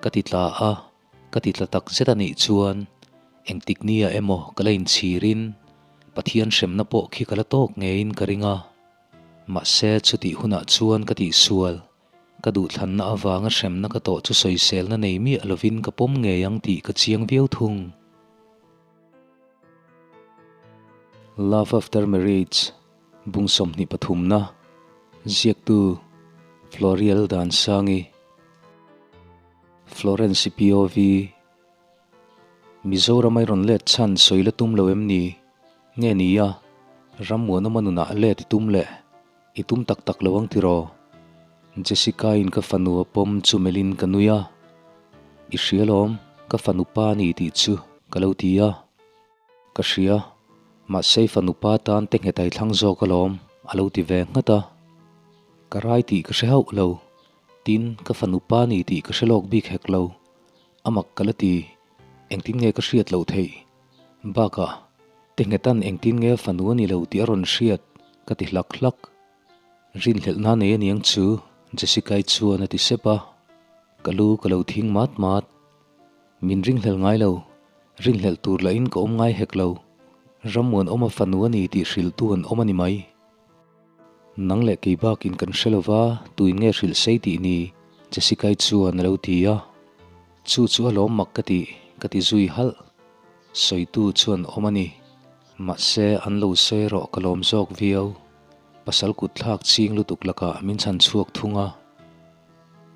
Ka ti tla a, ka ti tla tak zet a nih chuan engtik nia emaw ka la inchhirin Pathian hremna pawh khi ka la tawk ngeiin ka ring a. Mahse chutih hunah chuan ka tihsual, ka duhthlanna avanga hremna ka tawh chu sawiselna nei miah lovin ka pawm ngei ang tih ka chiang viau thung. Love After Marriage, Bung 23na, Ziaktu, Florial Dansangi, Florence POV, Mizoram ai rawn let chhan sawi la tum lo em ni? Nge ni a, Rammuanawma nunah let i tum leh i tum tak tak lo ang tiraw? Jessica-in ka fanu a pawm chu melhin ka nui a, I hria lawm, ka fanu pa ni tih chu ka lo ti a. Ka hria, mahse i fanu pa tan te nghet ai thlang zawk alawm, a lo ti ve nghat a. Ka rai tih ka hre hauh lo, tin ka fanu pa ni tih ka hre lawk bik hek lo, a mak ka la ti, engtin nge ka hriat loh theih? Bakah, te nghetan engtin nge a fanu a ni lo tih a rawn hriat, ka ti hlak hlak. Rinhlelhna nei a niang chu, Jessica-i chuan a ti sep a. Ka lu ka lo thing mat mat. Min ringhlel ngai lo, rinhlelh tur lahin ka awm ngai hek lo. Rammuanawma fanu a ni tih hrilhtu an awm a ni mai. Nang leh kei bakin kan hre lo va, tuin nge hrilh sei tih ni? Jessica-i chuan a lo ti a. Chu chu a lawm mak ka ti, ka ti zui halh. Sawitu chuan awm a ni. Mahse, an lo sawi erawh ka lawm zawk viau. Pasal kut thlak ching lutuk lakah min chhan chhuak thung a.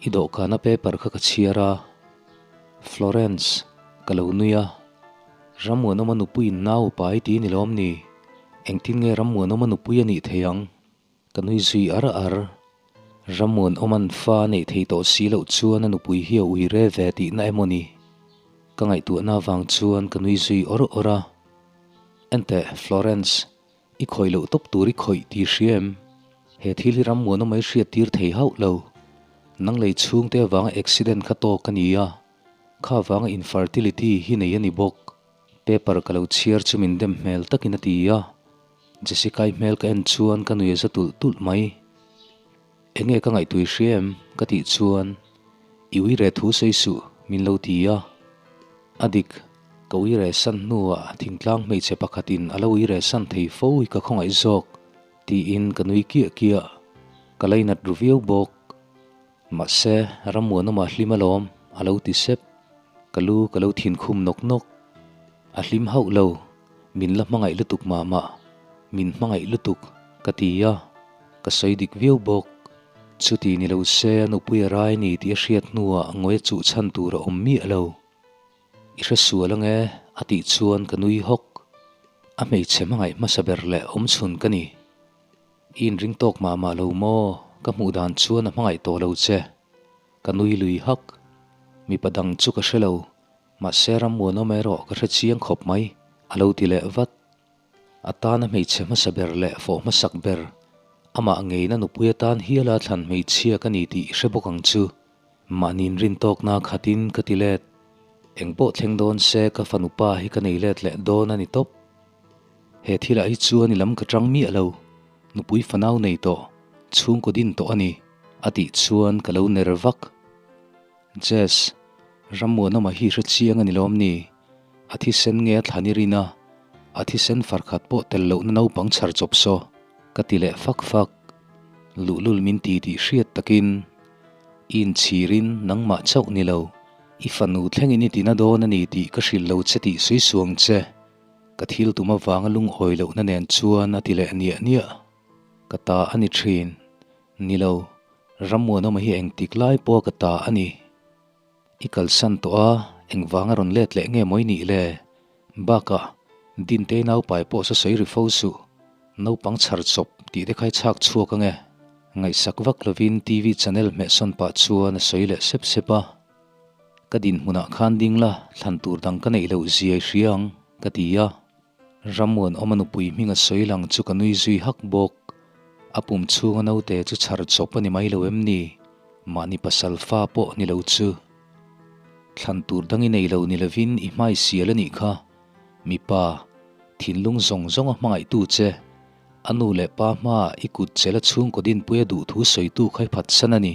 I dawhkana paper kha ka chhiar a, Florence, ka lo nui a. Rammuanawma nupuiin nau pai ti ni lawm ni? Engtin nge Rammuanawma nupui a nih thei ang? Ka nui zui ar ar. Rammuanawma'n fa a neih thei tawh si loh chuan a nupui hi a ui re ve tihna emaw ni? Ka ngaihtuahna avang chuan ka nui zui awr awr a. Enteh, Florence, I khawih loh tawp tur i khawih tih hria em? He thil hi rammuan awm ai hriat tir thei hauh lo. Nang lei chhungte avanga accident kha tawk a ni a, kha avanga infertility hi nei a ni bawk. Paper ka lo chhiar chu min dem hmel takin a ti a. Jessica-i hmel ka en chuan ka nui a za tulh tulh mai. Enge ka ngaihtuih hria em? ka tih chuan I ui re thu sawi suh min lo ti a. A dik, ka ui re san hnuah thingtlang hmeichhe pakhatin a lo ui re san thei fo hi ka khawngaih zawk tiin ka nui kiah kiah. Ka lainat ru viau bawk. Mahse, Rammuanawma hlim alawm a lo ti sep. Ka lu ka lo thin khum nawk nawk. A hlim hauh lo, min la hmangaih lutuk mah mah, min hmangaih lutuk ka ti a, ka sawi dik viau bawk. Chuti ni lo se a nupui a rai ni tih a hriat hnuah ngawi a chuh chhan tur a awm miah lo. I hre sual ange a tih chuan ka nui hawk. A hmeichhe hmangaih hmasa ber leh awmchhun ka ni. I inring tawk mah mah lo maw? Ka hmuh dan chuan a hmangaih tawh lo che. Ka nui lui hak. Mipa dang chu ka hre lo. Mahse Rammuanawm erawh ka hre chiang khawp mai, a lo ti leh vat. A tana hmeichhe hmasa ber leh fawh hmasak ber, amah ngeina nupui atan hiala thlan hmeichhia ka ni tih i hre bawk ang chu. Mahniin rintawkna khatin ka ti let. Engpawh thleng dawn se ka fanu pa hi ka nei let leh dawn a ni tawp. He thilah hi chuan i lam ka tang miah lo, nupui fanau nei tawh, chhungkaw din tawh a ni, a tih chuan ka lo ner vak. Jess, Rammuanawma hi hre chiang a ni lawm ni? A thisen nge a thlan i rin a, a thisen farkhat pawh tel lohna naupang chhar chawp saw, ka ti leh fak fak. Luhlul min ti tih hriat takin, I inchhirin nangmah chauh ni lo, i fanu thlengin i tina dawn a ni tih ka hrilh lo che tih sawi suang che. Ka thil tum avanga lungawi lohna nen chuan a ti leh niah niah. Ka ta a ni thin. Ni lo, Rammuanawma hi engtik lai pawha ka ta a ni. I kalsan tawh a, engvanga rawn let leh nge mawi nih le? Bakah, Dintei naupai pawh saw sawi ri fo suh. Naupang chhar chawp tih te kha i chhak chhuak ange. Ngaihsak vak lovin TV channel hmehsawn pah chuan a sawi leh sep sep a. Ka dinhmunah khan ding la, thlan tur dang ka neih loh zia i hria ang, ka ti a. Rammuanawma nupui hming a sawi lang chu ka nui zui hak bawk. A pum chhunga naute chu chhar chawp a ni mai lo em ni? Mahni pasal fa pawh ni lo chu. Thlan tur dang i nei lo ni lovin i hmai sial a nih kha. Mipa, thinlung zawng zawnga hmangaihtu che. A nu leh pa hmaah i kut chela chhungkaw dinpuia duhthu sawitu kha i phatsan a ni.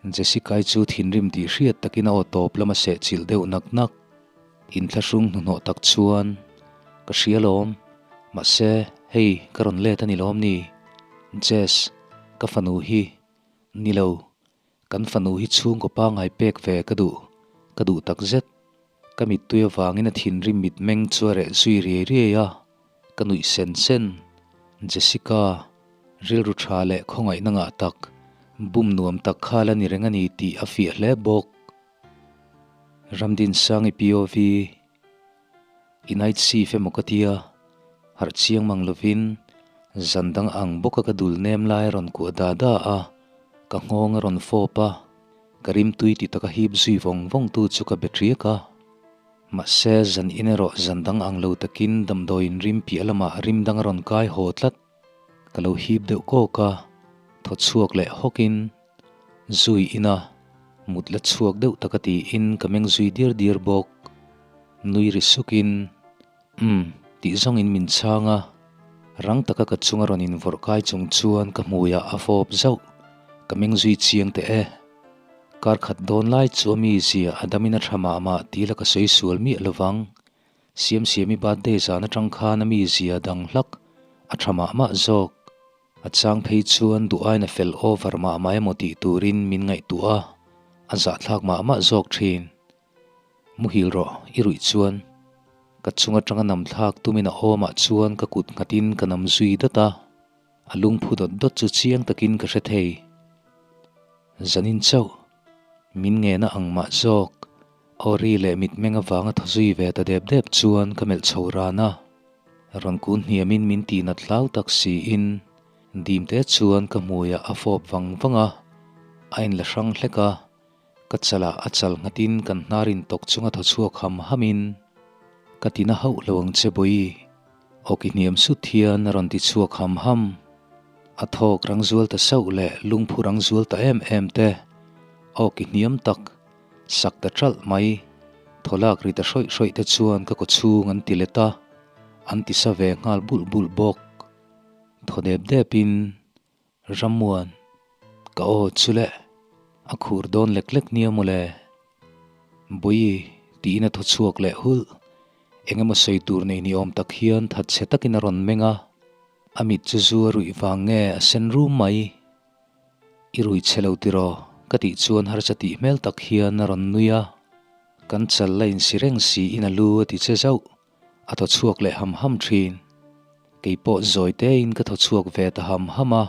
Jessica-i chu thinrim tih hriat takin a aw tawp lam a sehchilh deuh nak nak. Inthlahrung hnuhnawh tak chuan, Ka hria lawm, mahse hei ka rawn let a ni lawm ni? Jess, ka fanu hi. Ni lo, kan fanu hi chhungkaw pangngai pek ve ka duh, ka duh tak zet. Ka mittui avangin a thinrim mitmeng chu a reh zui riai riai a, ka nuih sen sen. Jessica, rilru tha leh khawngaihna ngah tak, bum nuam tak kha la ni reng a ni tih a fiah hle bawk. Ramdinsangi POV, I night shift emaw ka tia, harh chiang mang lovin zan dang ang bawka ka dul nem lai a rawn kuah da da a, ka nghawng a rawn fawp a, ka rimtui ti taka hip zui vawng vawng tu chu ka be ṭiak a. Mahse, zan in erawh zan dang ang lo takin damdawiin rim piah lamah rim dang a rawn kai haw tlat. Ka lo hip deuh kawk a, thaw chhuak leh hawkin Zui ina mut la chhuak deuh taka tiin ka meng zui diar diar bawk. Nui ri sukin, Umm, tih zawngin min chhang a. Rang taka ka chunga rawn invawrh kai chung chuan ka hmuiah a fawp zauh. Ka meng zui chiang teh e. Kar khat dawn lai chu a mizia a damin a tha mah mah tih la ka sawi sual miah lovang. Siamsiami birthday zan atang khan a mizia dang hlak a tha mah mah zawk. A chang phei chuan duh aina fel over mah mah emaw tih turin min ngaihtuah a, a zahthlak mah mah zawk thin. Muhil rawh, i ruih chuan. Ka chung atanga nam thlak tumin a awmah chuan ka kut nghatin ka nam zui dat a, a lungphu dawt dawt chu chiang takin ka hre thei. Zanin chauh, min ngena ang mah zawk, aw ri leh mitmeng avanga thaw zui ve ta dep dep chuan ka melh chho ran a. Rawn kun hniamin min tihnat hlau tak siin Dimte chuan ka hmuiah a fawp vang vang a, a inla hrang hlek a, ka chalah a chal nghatin kan hnar intawk chunga thaw chhuak ham hamin, Ka tina hauh lo ang che Bawi, awki hniam sut hian a rawn ti chhuak ham ham. A thawk rang zual ta sauh leh lungphu rang zual ta em em te, awki hniam tak, Sak ta ṭalh mai. Thawlak ri ta hrawih hrawih te chuan ka kawchhung an ti let a, an ti sa ve nghal bulh bulh bawk. Thaw dep depin, Rammuan, ka aw chu le, a khur dawn lek lek nia mawle. Bawi, tiin a thaw chhuak leh hulh. Eng emaw sawi tur nei ni awm tak hian thatchhe takin a rawn meng a, a mit chu zu a ruih vang nge a sen rum mai. I rui che lo tiraw? Ka tih chuan harsa tih hmel tak hian a rawn nui a. Kan chal la insi reng siin a lu a ti che zauh. A thaw chhuak leh ham ham thin. Kei pawh zawi tein ka thaw chhuak ve ta ham ham a.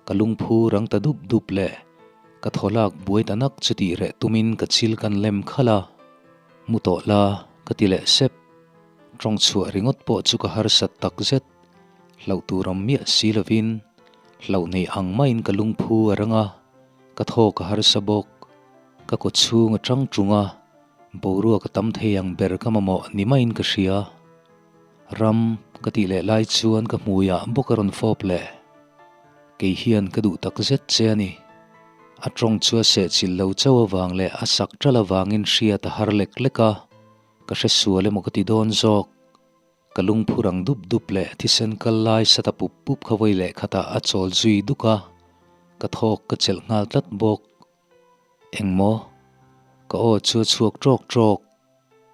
Ka lungphu rang ta dup dup leh ka thaw lak buai ta nak chu tih reh tumin ka chil kan lem khalh a. Mu tawh la, ka ti leh sep. Tawng chhuah ringawt pawh chu ka harsat tak zet. Hlauh tur awm miah si lovin hlauh nei ang maiin ka lungphu a rang a, ka thawk a harsa bawk. Ka kaw chhung a tang tung a, boruak a tam thei ang ber ka mamawh ni maiin ka hria. Ram ka tih leh lai chuan ka hmuiah bawk a rawn fawp leh. Kei hian ka duh tak zet che a ni. A tawng chu a sehchilh lo chauh avang leh a sak ṭalh avangin hriat a har lek lek a, ka hre sual emaw ka ti dawn zawk. Ka lungphu rang dup dup leh thisen kal lai sa ta pup pup kha vawi leh khatah a chawl zui duk a, ka thawk ka chelh nghal tlat bawk. Engmaw? Ka aw chu a chhuak ṭawk ṭawk.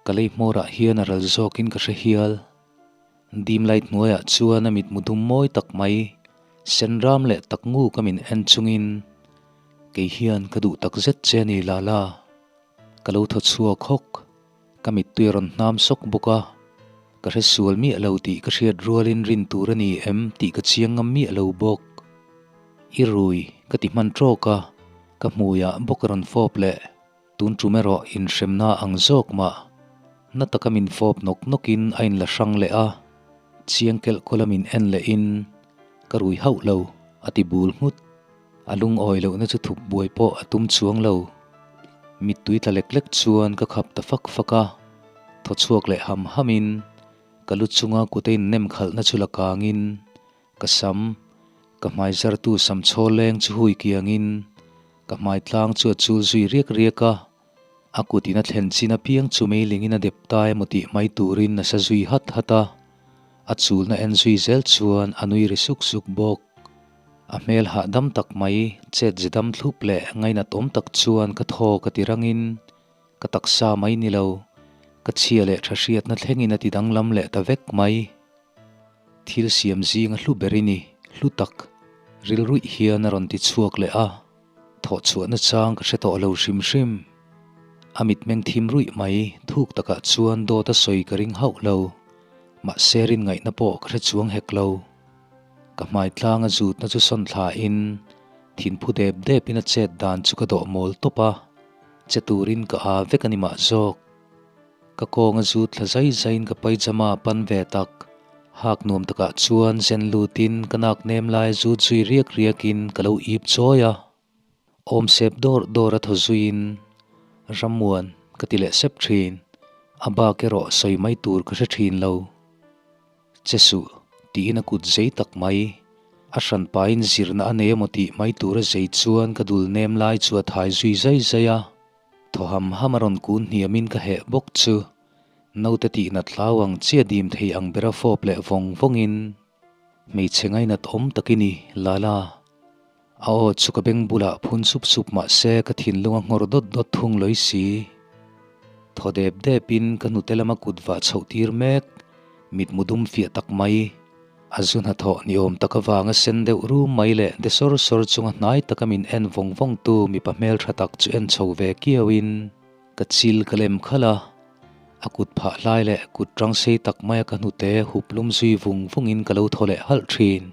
Ka lei hmawrah hian a ral zawkin ka hre hial. Dim light hnuaiah chuan a mitmu dum mawi tak mai, sen ram leh tak ngu ka min en chungin, Kei hian ka duh tak zet che a ni Lala. Ka lo thaw chhuak hawk. Ka mittui a rawn hnam sawk bawk a, ka hre sual miah lo tih ka hriat rualin rin tur a ni em tih ka chiang ngam miah lo bawk. I rui ka ti hman tawk a, ka hmuiah bawk a rawn fawp leh. Tun tum erawh inhremna ang zawk mah. Na taka min fawp nawk nawkin a inla hrang leh a, chiang kelh kawla min en lehin ka rui hauh lo a ti bul nghut. A lungawi lohna chu thup buai pawh a tum chuang lo. Mittui tla lek lek chuan ka khap ta fak fak a, thaw chhuak leh ham hamin ka lu chunga kut a innem khalhna chu la kangin ka sam, ka hmai zartu sam chhawl leng chu hui kiangin ka hmai tlang chu a chul zui riak riak a, a kutin a thlen chin apiang chu meilingin a dep ta emaw tih mai turin a sa zui hat hat a, a chulna en zui zel chuan a nui ri suk suk bawk. A hmel hahdam tak mai, chet ze dam thlup leh ngainat awm tak chuan ka thaw ka ti rangin ka taksa mai ni lo, ka chhia leh tha hriatna thlengin a ti danglam leh ta vek mai. Thil siam zinga hlu ber i ni, hlu tak, rilruih hian a rawn ti chhuak leh a. Thawh chhuahna chang ka hre tawh lo hrim hrim. A mitmeng thim ruih mai, thuk takah chuan dawt a sawi ka ring hauh lo. Mahse rin ngaihna pawh ka hre chuang hek lo. Ka hmai tlang a zutna chu sawn thlain thinphu dep depin a chet dan chu ka dawh mawl tawp a, che turin ka aa vek a ni mah zawk. Ka kawng a zut thla zai zaiin ka paijama pan ve tak. Hak nuam takah chuan zen lutin ka nak nem lai zut zui riak riakin ka lo ip chawi a. Awm sep dawr dawr a thaw zuiin Rammuan ka ti leh sep thin. A bak erawh sawi mai tur ka hre thin lo. Che suh, tiin a kut zei tak mai. A hran pain zirna a nei emaw tih mai tura zei chuan ka dul nem lai chu a thai zui zai zai a. Thaw ham ham a rawn kun hniamin ka heh bawk chu. Naute tihnat hlau ang chiah dim thei ang bera fawp leh vawng vawngin hmeichhe ngainat awm tak i ni, Lala. A aw chu ka beng bulah phun sup sup mah se ka thinlung a nghawr dawt dawt thung lawi si. Thaw dep depin ka hnute lama kut vah chhoh tir mek, mitmu dum fiah tak mai. A zu hnathawh ni awm tak avanga sen deuh rum mai leh de sawr sawr chunga hnai taka min en vawng vawng tu mipa hmeltha tak chu en chho ve kiauin ka chil ka lem khalh a. A kut phah hlai leh kut rang sei tak maia ka hnute hup lum zui vung vungin ka lo thaw leh halh thin.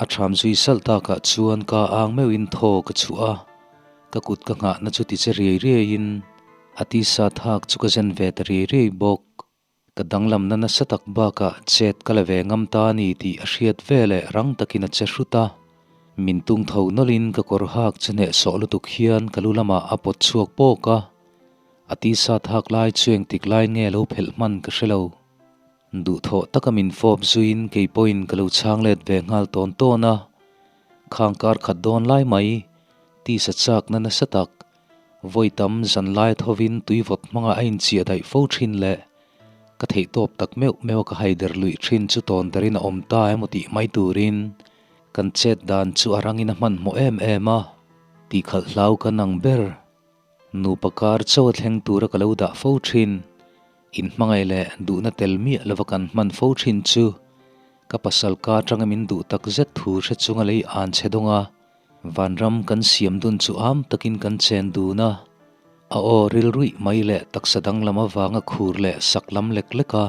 A tham zui salh takah chuan ka ang meuhin thaw ka chhuah a, ka kut ka nghahna chu ti che riai riaiin a tisa thak chu ka zen ve ta riai riai bawk. Ka danglamna nasa tak bakah chet ka la ve ngam ta a ni tih a hriat veleh rang takin a che hrut a. Min tung tho nawlhin ka kawr hak che hnehsawh lutuk hian ka lu lamah a pawt chhuak pawk a, a tisa thak lai chu engtik lai nge lo phelh hman ka hre lo. Duhthawh taka min fawp zuiin kei pawhin ka lo chhang let ve nghal tawn tawn a, khang kar khat dawn lai mai tisa chakna nasa tak Vawi tam zan lai thovin tui vawt hmanga a inchiah daih fo thin leh ka theihtawp tak meuh meuh a ka haider luih thin chu tawn darin a awm ta emaw tih mai turin kan chet dan chu a rangin a hmanhmawh em em a, tihkhalh hlau kan ang ber. Nupa kar chaw a thleng tura ka lo dah fo thin, inhmangaih leh duhna tel miah lova kan hman fo thin chu ka pasal ka atanga min duh tak zet thu hre chunga lei an che dawng a, Vanram kan siam dun chu am takin kan chen dun a, a aw rilruih mai leh taksa danglam avanga khur leh sak lam lek lek a.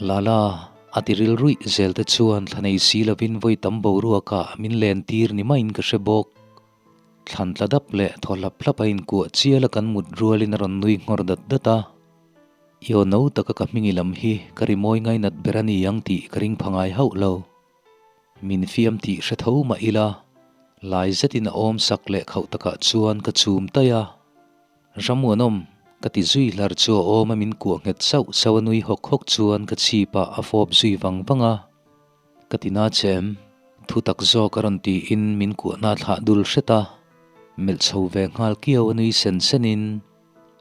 Lala, a ti rilruih zel te chuan thla nei si lovin vawi tam boruakah min len tir ni maiin ka hre bawk. Thlan tla dap leh thaw hlap hlap a inkuah chial a kan mut rualin a rawn nui nghawr dat dat a. I aw no taka ka hmingi lam hi ka rimawi ngainat ber a ni ang tih ka ring pha ngai hauh lo. Min fiam tih hre tho mah ila, lai zetin a awm sak leh khauh takah chuan ka chum taih a. Rammuanawm, ka ti zui hlar chu a awm a min kuah nghet sauh sauh a nui hawk hawk chuan ka chhipah a fawp zui vang vang a. Ka ti na che em? Thu tak zawk a rawn tiin min kuahna thlah dul hret a. Melh chho ve nghal kiau a nui sen senin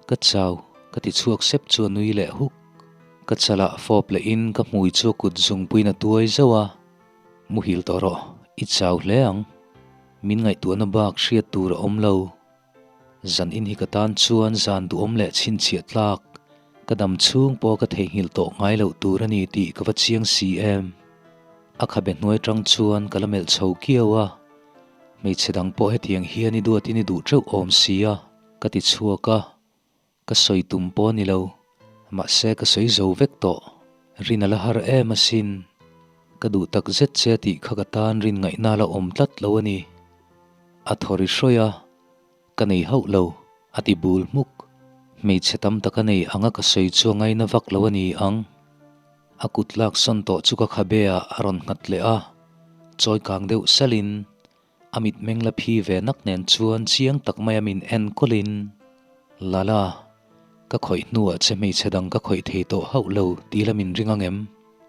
Ka chau, ka ti chhuak sep chu a nui leh huk. Ka chalah fawp lehin ka hmui chu a kut zungpuiin a tuai zauh a. Muhil tawh rawh, i chau hle ang. Min ngaihtuahna bak hriat tur a awm lo. Zan in hi ka tan chuan zan duhawm leh chhinchhiah tlak, ka dam chhung pawh ka theihnghilh tawh ngai loh tur a ni tih ka va chiang si em. A khabe hnuai tang chuan ka la melh chho kiau a. Hmeichhe dang pawh hetiang hian i duatin i duh teuh awm si a. Ka ti chhuak a, ka sawi tum pawh a ni lo, mahse ka sawi zo vek tawh. Rin a la har em asin. Ka duh tak zet che tih kha ka tan rin ngaihna la awm tlat lo a ni. A thaw ri hrawih a, ka nei hauh lo, a ti bul hmuk. Hmeichhe tam tak a nei anga ka sawi chu a ngaina vak lo a ni ang. A kut lak sawn tawh chu ka khabe ah a rawn nghat leh a, chawi kang deuh salhin A mitmeng la phi ve nak nen chuan chiang tak maia min enkawlin, Lala, ka khawih hnuah che hmeichhe dang ka khawih thei tawh hauh lo ti la min ring ang em?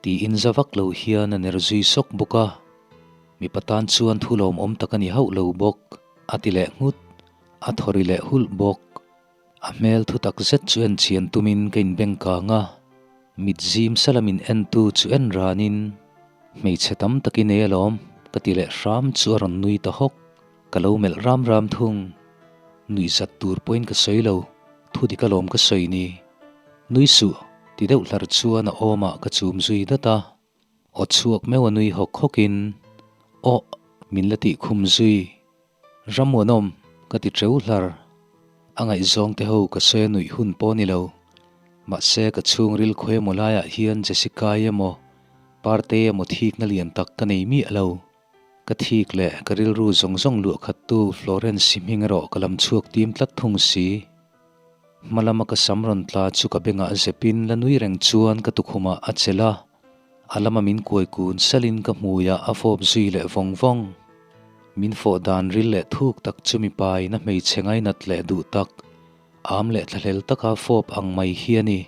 Tiin za vak lo hian a ner zui sawk bawk a. Mipa tan chuan thu lawmawm tak a ni hauh lo bawk, a ti leh nghut, a thaw ri leh hulh bawk. A hmel thu tak zet chu en chian tumin ka inbeng kang a, mit zim sala min entu chu en ranin, Hmeichhe tam tak i nei alawm, Ka ti leh hram chu a rawn nui ta hawk. Ka lo melh ram ram thung. Nuihzat tur pawhin ka sawi lo, thu dik alawm ka sawi ni. Nui suh, ti deuh hlar chuan a awmah ka chum zui dat a. Aw chhuak meuh a nui hawk hawkin, Aw, min la tih khum zui. Rammuanawm, ka ti teuh hlar. A ngaihzawng te ho ka sawi a nuih hun pawh ni lo. Mahse ka chhungril khawi emaw laiah hian Jessica-i emaw, Partei emaw thikna lian tak ka nei miah lo. Ka thik leh ka rilru zawng zawng luah khattu Florence-i hming erawh ka lam chhuak tim tlat thung si. Hma lama ka sam rawn tla chu ka bengah zepin la nui reng chuan ka tukhumah a chelh a, a lama min kuai kun salin ka hmuiah a fawp zui leh vawng vawng. Min fawh dan ril leh thuk tak chu mipa in a hmeichhe ngainat leh duh tak, am leh thlahlel taka fawp ang mai hi a ni.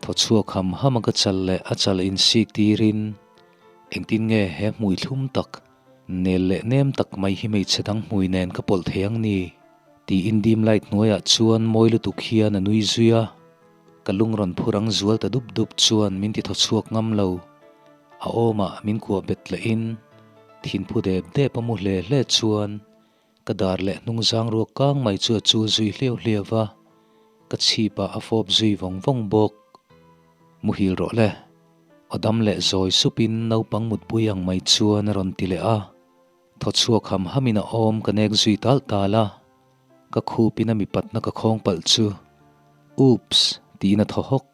Thaw chhuak ham ham a ka chal leh a chal insik tirin engtin nge he hmui thlum tak, Nel leh nem tak mai hi hmeichhe dang hmui nen ka pawlh thei ang ni? Tiin dim light hnuaiah chuan mawi lutuk hian a nui zui a. Ka lung rawn phur ang zual ta dup dup chuan min ti thaw chhuak ngam lo. A awmah min kuah bet lehin thinphu dep dep a mu hle hle chuan ka dar leh hnung zang ruak kang mai chu a chul zui hliau hliau va, ka chhipah a fawp zui vawng vawng bawk. Muhil rawh le. Aw dam leh zawi supin naupang mutpui ang mai chuan a rawn ti leh a. Thaw chhuak ham hamin a awm ka nek zui tal tal a. Ka khupin a mipatna ka khawng palh chu Oops! tiin a thaw hawk.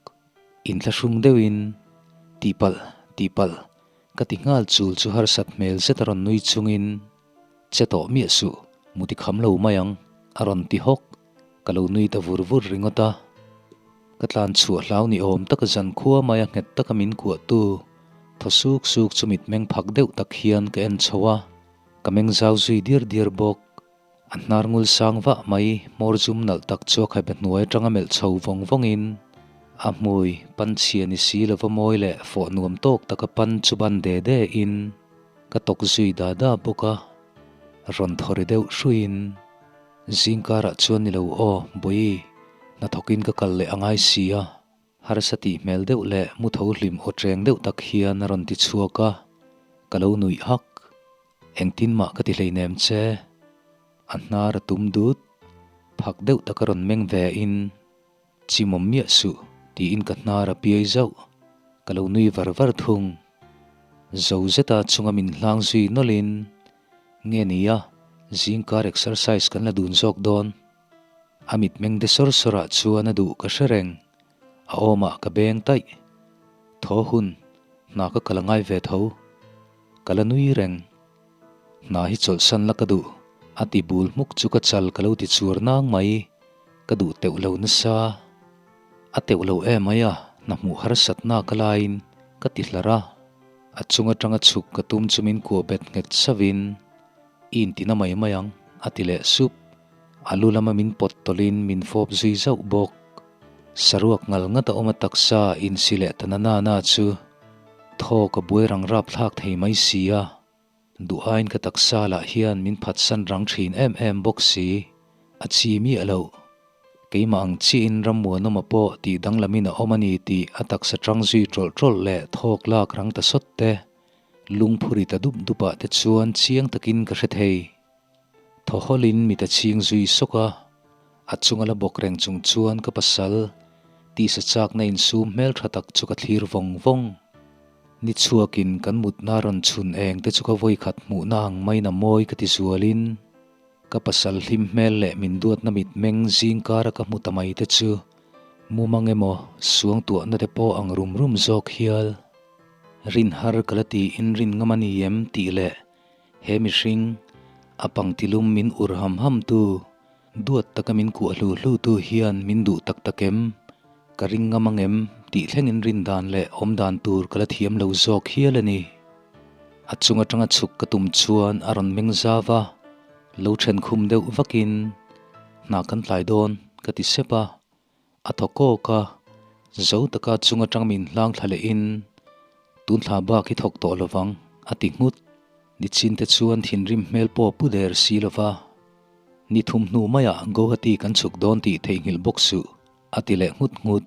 Inthlahrung deuhin Tihpalh, tihpalh ka ti nghal chul chu harsat hmel zet a rawn nui chungin Che tawh miah suh, muti kham lo mai ang a rawn ti hawk. Ka lo nui ta vur vur ringawt a. Ka tlan chhuah hlau ni awm taka zan khua maia nghet taka min kuahtu thaw suk suk chu mitmeng phak deuh tak hian ka en chho a, ka meng zau zui diar diar bawk. A hnar ngul sang vah mai hmawr zum nalh tak chu a khabe hnuai atanga melh chho vawng vawngin a hmui pan chhia ni si lova mawi leh fawh nuam tawk taka pan chu ban de de in ka tawk zui da da bawk a, rawn thaw ri deuh hruiin. Zingkarah chuan ni lo aw, Bawi, hnathawkin ka kal leh a ngai si a, harsa tih hmel deuh leh mu tho hlim aw cheng deuh tak hian a rawn ti chhuak a, ka lo nuih hak. Engtin mah ka ti hleinem che. A hnar a tum dut, phak deuh tak a rawn meng ve in, Chimawm miah suh, tiin ka hnar a piai zauh. Ka lo nui var var thung. Zo zeta chunga min hlang zui nawlhin, Nge nia, zingkar exercise kan la dun zawk dawn. A mitmeng de sawr sawrah chuan a duh ka hre reng. A awmah ka beng taih. Thaw hun, hna ka kal a ngai ve tho. Ka la nui reng. Hna hi chawlhsan la ka duh, a ti bul hmuk chu ka chal ka lo ti chuar nang mai. Ka duh teuh lo nasa. A teuh lo em mai a, hna hmuh harsatna ka laiin ka ti hlar a. A chung atanga chhuk ka tum chu min kuah bet nghet savin, I intina mai mai ang, a ti leh sup. A lu lama min pawt tawlhin min fawp zui zauh bawk. Saruak ngal ngat a awm a taksa insi leh ta na na na chu thaw ka buai rang rap thlak thei mai si a. Duh aiin ka taksa lah hian min phatsan rang thin em em bawk si. A chi miah loh. Keimah ang chiahin Rammuanawma pawh tih danglamin a awm a ni tih a taksa tang zui tawlh tawlh leh thawk lak rang ta sawt te, lungphuri ta dup dupah te chuan chiang takin ka hre thei. Thaw hawlin mit a chhing zui sawk a, a chunga la bawk reng chung chuan ka pasal tisa chakna insum hmeltha tak chu ka thlir vawng vawng. Ni chhuakin kan mutna rawn chhun eng te chu ka vawikhat hmuhna ang maiin a mawi ka ti zualin ka pasal hlim hmel leh min duatna mitmeng zingkara ka hmu ta mai te chu mumang emaw suangtuahna te pawh ang rum rum zawk hial. Rin har ka la tiin rin ngam a ni em tih leh He mihring, a pangtilum min ur ham ham tu, duat taka min kuah hlu hlu tu hian min duh tak tak em? Ka ring ngam ang em? tih thlengin rin dan leh awm dan tur ka la thiam lo zawk hial a ni. A chung atanga chhuk ka tum chuan a rawn meng zau a, lo then khum deuh vakin, Hna kan tlai dawn, ka ti sep a. A thaw kawk a, zo taka chung atang min hlang thla lehin, Tun thla bak hi thawk tawh lovang, a ti nghut. Nichin te chuan thinrim hmel pawh pu der si lova, Ni thum hnu maiah Guwahati kan chhuk dawn tih theihnghilh bawk suh, a ti leh nghut nghut.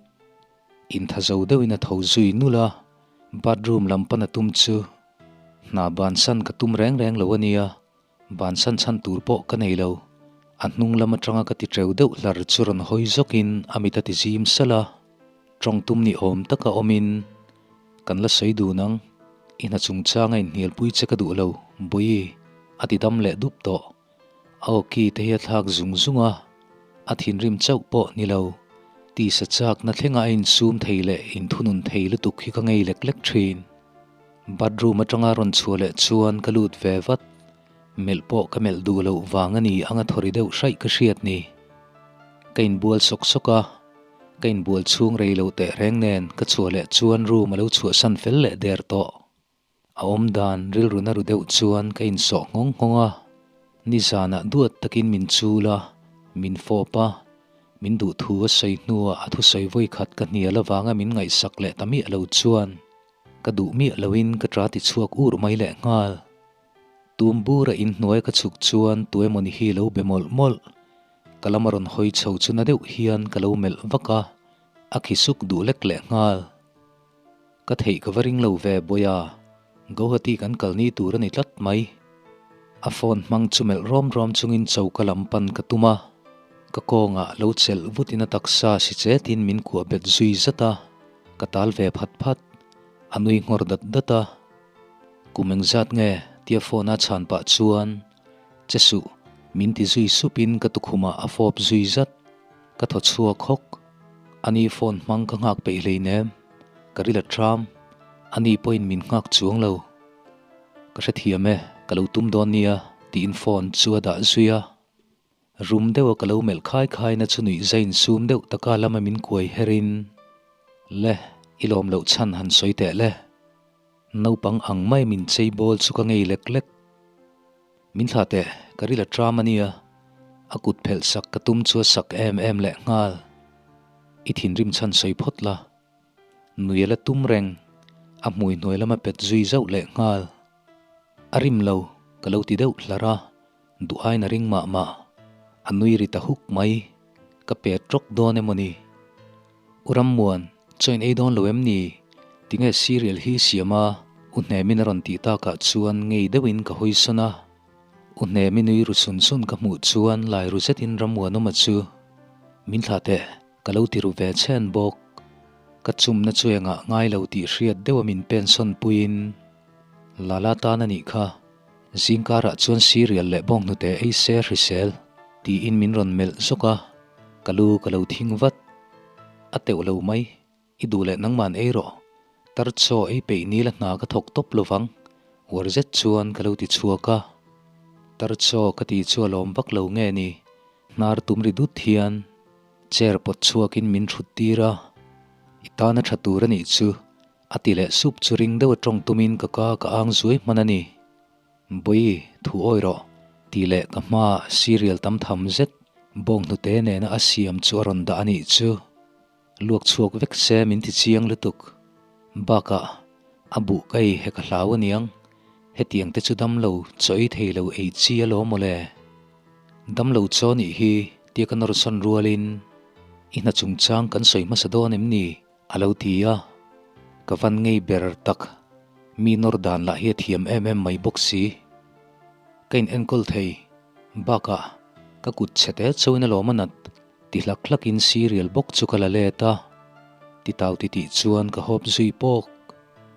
Intha zo deuhin a tho zui nulh a, bathroom lam pan a tum chu. Hna bansan ka tum reng reng lo a nia, bansan chhan tur pawh ka nei lo. A hnung lam atanga ka ti teu deuh hlar chu rawn hawi zawkin a mit a ti zim salh a. Tawng tum ni awm taka awmin kan la sawi dun ang. I hna chungchanga inhnialpui che ka duh lo, Bawihi, a ti dam leh dup tawh. A awki te hi a thlak zung zung a, a thinrim chauh pawh ni lo. Tisa chakna thlenga a insum thei leh inthunun thei lutuk hi ka ngei lek lek thin. Bathroom atanga rawn chhuah leh chuan ka lut ve vat. Melh pawh ka melh duh loh vang a ni ang a thawri deuh hraih ka hriat ni. Ka inbual sawk sawk a, ka inbual chhung rei lo teh reng nen ka chhuah leh chuan room a lo chhuahsan fel leh der tawh. A awm dan rilru na ru deuh chuan ka insawh nghawng nghawng a, nizanah duat takin min chul a, min fawp a, min duh thu a sawi hnuah a thusawi vawi khat ka hnial avanga min ngaihsak leh ta miah lo chuan ka duh miah loin ka ṭa ti chhuak ur mai leh nghal. Tum bura inhnuai ka chhuk chuan tuemawni hi lo be mawlh mawlh. Ka lama rawn hawi chho chu na deuh hian ka lo melh vak a, a khi suk duh lek leh nghal. Ka theih ka va ring lo ve Bawia, Guwahati kan kal ni tur a ni tlat mai. A phone hmang chu melh rawm rawm chungin choka lam pan ka tum a, ka kawngah lo chelh vutin a taksa si chetin min kuah bet zui zat a, ka tal ve phat phat. A nui nghawr dat dat a. Kum engzat nge? tia phone a chhan pah chuan che suh min ti zui supin ka tukhumah a fawp zui zat. Ka thaw chhuak hawk. Ani phone hmang ka nghak peih hleinem. Ka ril a tram. Ani pawhin min nghak chuang lo. Ka hrethiam e, ka lo tum dawn nia tiin phone chu a dah zui a. Rum deuha ka lo melh khai khaina chu nuih zain sum deuh taka lama min kuai herin, Le, i lawm loh chhan han sawi teh le. Naupang ang mai min chei bawl chu ka ngei lek lek. Min thlah teh, ka ril a tram a nia. A kut phelh sak ka tum chu a sak em em leh nghal. I thinrim chhan sawi phawt la. Nui a la tum reng, a hmui hnuai lama pet zui zauh leh nghal. A rim lo, ka lo ti deuh hlar a, duh aiin a ring mah mah. A nui ri ta huk mai, ka pet rawk dawn emaw ni? U Rammuan, chaw in ei dawn lo em ni? Tinge cereal hi siam a? U Hnemin a rawn tih takah chuan ngei deuhin ka hawi sawn a. U Hnemi nui ru sun sun ka hmuh chuan lai ru zetin Rammuanawma chu min thlah teh. Ka lo ti ru ve chhen bawk. Ka chumna chu engah ngai lo tih hriat deuha min pensawn puiin Lala tan a nih kha. Zingkarah chuan cereal leh bawnghnute ei se hrisel tiin min rawn melh zawk a, ka lu ka lo thing vat. A teuh lo mai, i duh leh nangman ei rawh. Tar chaw ei peih nila hna ka thawk tawp lovang, uar zet chuan ka lo ti chhuak a. Tar chaw ka ti chu a lawm vak lo nge ni? Hnar tum ri dut hian chair pawt chhuakin min thut tir a, I tana tha tur a nih chu, a ti leh sup chu ring deuh a tawng tumin ka ka ka ang zuai hman a ni. Bawi, thu awi rawh, tih leh ka hmaah cereal tam tham zet bawnghnute nena a siam chu a rawn dah a nih chu. Luak chhuak vek se min ti chiang lutuk. Bakah, a buh ka ei hek a hlau aniang, hetiang te chu damlo chaw ei thei lo ei chi alawm mawle. Damlo chaw nih hi tia ka nawr sawn rualin i hna chungchang kan sawi hmasa dawn em ni? a lo ti a, ka van ngei ber tak, mi nawr dan lah hi a thiam em em mai bawk si. Ka in enkawl thei, bakah ka kut chhe te chauhin alawm a nat ti hlak hlakin cereal bawk chu ka la let a, titau titih chuan ka hawp zui pawk,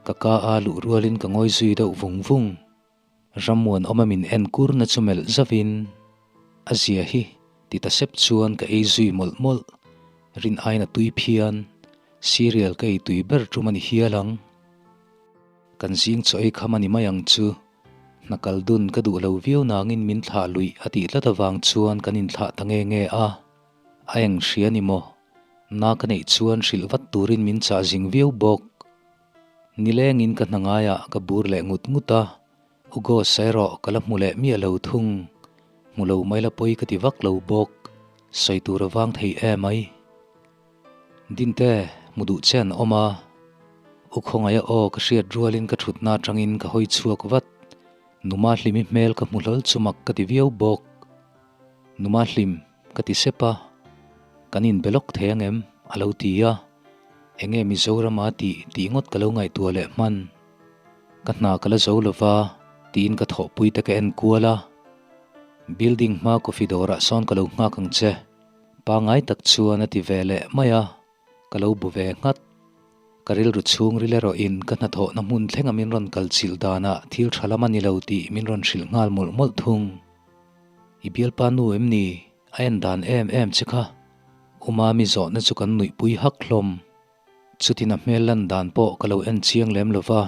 ka ka a luh rualin ka ngawi zui deuh vung vung. Rammuan awma min en kurna chu melh zauhin a zia hi ti ta sep chuan ka ei zui mawlh mawlh. Rin aiin a tui phian, cereal ka ei tui ber tum a ni hial ang. Kan zing chaw ei kham a ni mai ang chu. Hna kal dun ka duh lo viau nangin min thlah luih a tih tlat avang chuan kan inthlah ta nge nge a. A eng hria ni maw? Na ka neih chuan hrilh vat turin min chah zing viau bawk. Nilengin ka hna ngaiah ka bur leh ngut ngut a, Ugo saerawh ka la hmu leh miah lo thung. Hmu lo mai la pawi ka ti vak lo bawk, sawi tur a vang thei em ai. Dinte, hmu duh che an awm a, U khawngaih a aw ka hriat rualin ka thutna atangin ka hawi chhuak vat. Numa hlimi hmel ka hmu hlawl chu mak ka ti viau bawk. Numa hlim, ka ti sep a, kan inbe lawk thei ang em? a lo ti a, enge Mizorama tih tih ngawt ka lo ngaihtuah leh hman. Ka hna ka la zo lova, tiin ka thawhpui te ka en kual a. Building hma coffee dawrah sawn ka lo nghak ang che. Pangai tak chuan a ti ve leh mai a, ka lo bu ve nghat. Ka rilru chhung ril erawhin ka hnathawhna hmun thlenga min rawn kal chilh danah thil tha lam a ni lo tih min rawn hrilh nghal mawlh mawlh thung. I bialpa nu em ni? A en dan em em che kha. U Mami zawhna chu kan nuihpui hak hlawm. Chutin a hmel lan dan pawh ka lo en chiang lem lo va,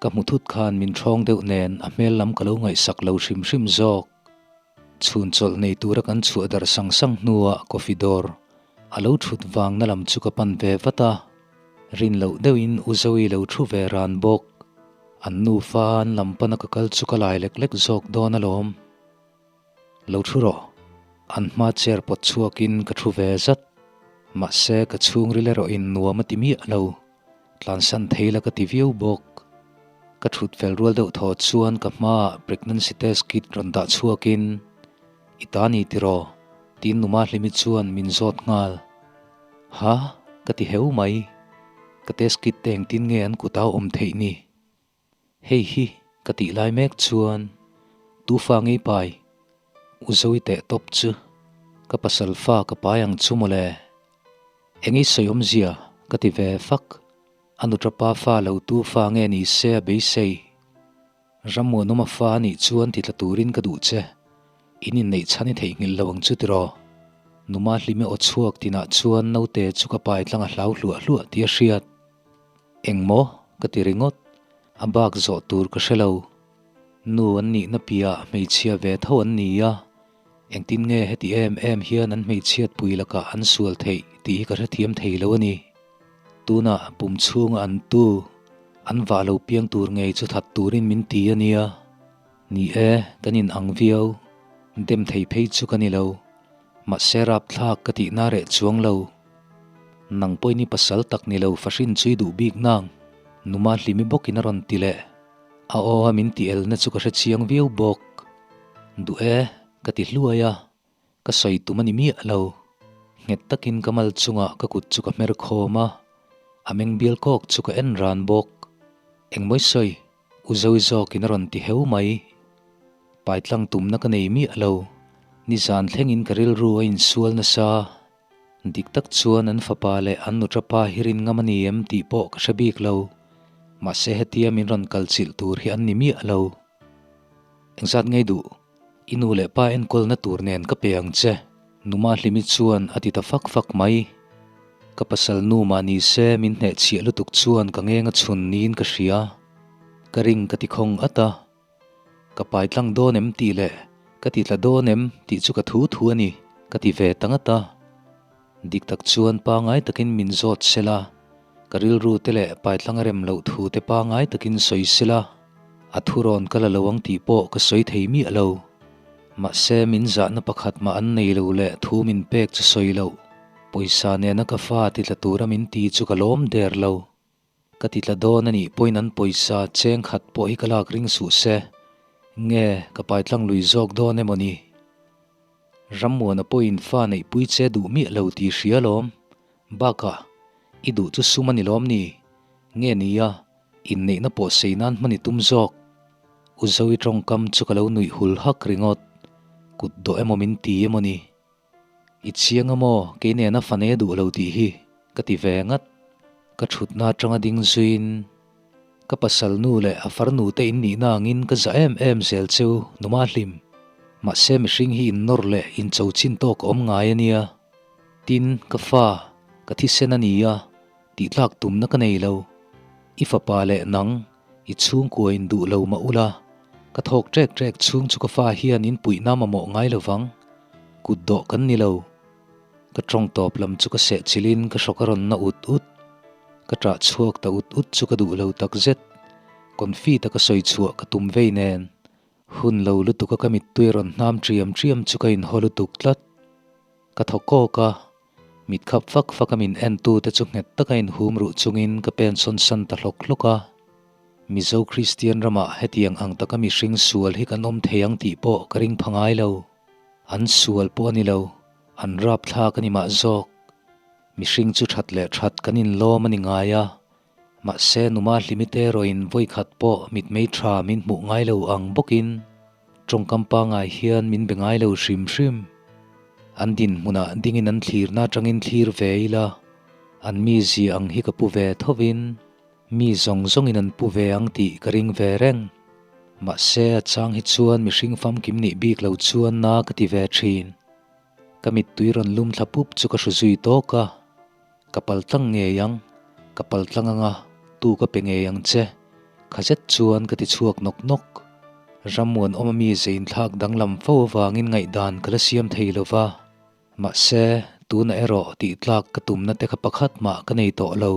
ka hmu thut khan min ṭhawng deuh nen a hmel lam ka lo ngaihsak lo hrim hrim zawk. Chhun chawlh nei tura kan chhuah darh sang sang hnuah coffee dawr a lo ṭhut vangna lam chu ka pan ve vat a, rin loh deuhin U Zoe lo ṭhu ve ran bawk. An nufa an lam pana ka kal chu ka lai lek lek zawk dawn alawm. Lo thu rawh. An hma chair pawt chhuakin ka thu ve zat. Mahse ka chhungril erawhin nuam a ti miah lo. Tlansan thei la ka ti viau bawk. Ka thut fel rual deuh thaw chuan ka hmaah pregnancy test kit rawn dah chhuakin, I ta ni tiraw? tiin Numa Hlimi chuan min zawt nghal. Ha? Ka ti heu mai. Ka test kit te engtin nge an kut a awm theih ni? Hei hi ka tih lai mek chuan tu fa ngei pai U Zoe teh tawp chu ka pasal fa ka pai ang chu mawle. Eng i sawi awmzia ka ti ve fak. A nutra pa fa lo tu fa nge ni se a beisei. Rammuanawma fa a nih chuan ti tla turin ka duh che. In inneih chhan i theihnghilh lo ang chu tiraw? Numa hlime aw chhuak tinah chuan naute chu ka pai tlang a hlau hluah hluah tih a hriat. Engmaw? Ka ti ringawt. A bak zawh tur ka hre lo. Nu an nihna piah hmeichhia ve tho an ni a, engtin nge heti em em hian an hmeichhiat pui lakah an sual theih tih hi ka hrethiam thei lo a ni. Tunah pum chhunga an tu, an vah lo piang tur ngei chu that turin min ti a nia. Ni e, kan in ang viau. Dem thei phei chu ka ni lo. Mahse rapthlak ka tihna reh chuang lo. Nang pawhin i pasal tak ni lo fahrin chu i duh bik nang, Numa hlimi bawkin a rawn ti leh. A aw a min ti elna chu ka hre chiang viau bawk. Duh e, ka ti hluai a, ka sawi tum a ni miah lo. Nghet takin ka mal chungah ka kut chu ka hmer khawm a, a meng bial kawk chu ka en ran bawk. Engmawi sawi, U Zoe zawkin a rawn ti heu mai. Paitlang tumna ka nei miah lo, nizan thlengin ka rilru a insual nasa. Dik tak chuan an fapa leh an nutra pa hi rin ngam a ni em tih pawh ka hre bik lo. Mahse hetia min rawn kal chilh tur hi an ni miah lo. Engzat ngei duh, i nu leh pa enkawlna tur nen ka pe ang che, Numa Hlimi chuan a ti ta fak fak mai. Ka pasal nu mah ni se min hnehchhiah lutuk chuan ka ngeng a chhun niin ka hria. Ka ring ka ti khawng at a. Ka pai tlang dawn em tih leh ka ti tla dawn em tih chu ka thu thu a ni, ka ti ve ta ngat a. Dik tak chuan pangai takin min zawt sela, ka rilru te leh pai tlang a rem loh thu te pangai takin sawi sela, a thu rawn ka la lo ang tih pawh ka sawi thei miah lo. Mahse min zahna pakhat mah an nei lo leh thu min pek chu sawi loh, pawisa nena ka fa ti tla tura min ti chu ka lawm der lo. Ka ti tla dawn a nih pawhin an pawisa cheng khat pawh hi ka lak ring suh se, nge ka paitlang lui zawk dawn emaw ni? Rammuana pawhin fa neihpui che duh miah lo tih hria lawm. Bakah, i duh chu sum a ni lawm ni? Nge nia, inneihna pawh sei nan hman i tum zawk. U Zoe tawngkam chu ka lo nuih hul hak ringawt. Kut dawh emaw min ti emaw ni? I chiang a maw, kei nena fane duh lo tih hi ka ti ve ngat. Ka thutna atanga ding zuiin ka pasal nu leh a farnu te in nihna angin ka za em em zel cheu numa hlim. Mahse mihring hi innawr leh incho chin tawk a awm ngai a nia. Tin, ka fa, ka thisen a ni a, tihtlak tumna ka nei lo. I fapa leh nang, I chhungkua in duh lo mah ula, ka thawk ṭek ṭek chhung chu ka fa hian in puihna mamawh ngai lo vang. Kut dawh kan ni lo. Ka ṭawng tawp lam chu ka seh chilhin ka hrawk a rawn na ut ut. Ka ṭah chhuak ta ut ut chu ka duh lo tak zet. Confi taka sawi chhuah ka tum vei nen. Hun lo lutuka ka mittui rawn hnam ṭiam ṭiam chu ka inhaw lutuk tlat. Ka thaw kawk a. Mit khap fak fak a min en tu te chu nghet taka inhum ruh chungin ka pen sawn san ta hlawk hlawk a. Mizo Kristian ramah hetiang ang taka mihring sual hi kan awm thei ang tih pawh ka ring pha ngai lo. An sual pawh a ni lo, an rapthlak a ni mah zawk. Mihring chu that leh that kan inlawm a ni ngai a. Mahse numa hlimite erawhin vawikhat pawh mitmei tha min hmuh ngai lo ang bawkin tawngkam pangai hian min be ngai lo hrim hrim. An dinhmunah dingin an thlirna atangin thlir ve ila, an mizia ang hi ka pu ve thovin mi zawng zawngin an pu ve ang tih ka ring ve reng. Mahse a chang hi chuan mihring famkim nih bik lo chuan na ka ti ve thin. Ka mittui rawn lum thla pup chu ka hru zui tawk a. Ka pal tlang ngei ang, ka pal tlang anga tu ka pe ngei ang che, kha zet chuan ka ti chhuak nawk nawk. Rammuanawma mi zein thlak danglam fo avangin ngaihdan ka la siam thei lo va, mahse tunah erawh tih tlak ka tumna te kha pakhat mah ka nei tawh lo.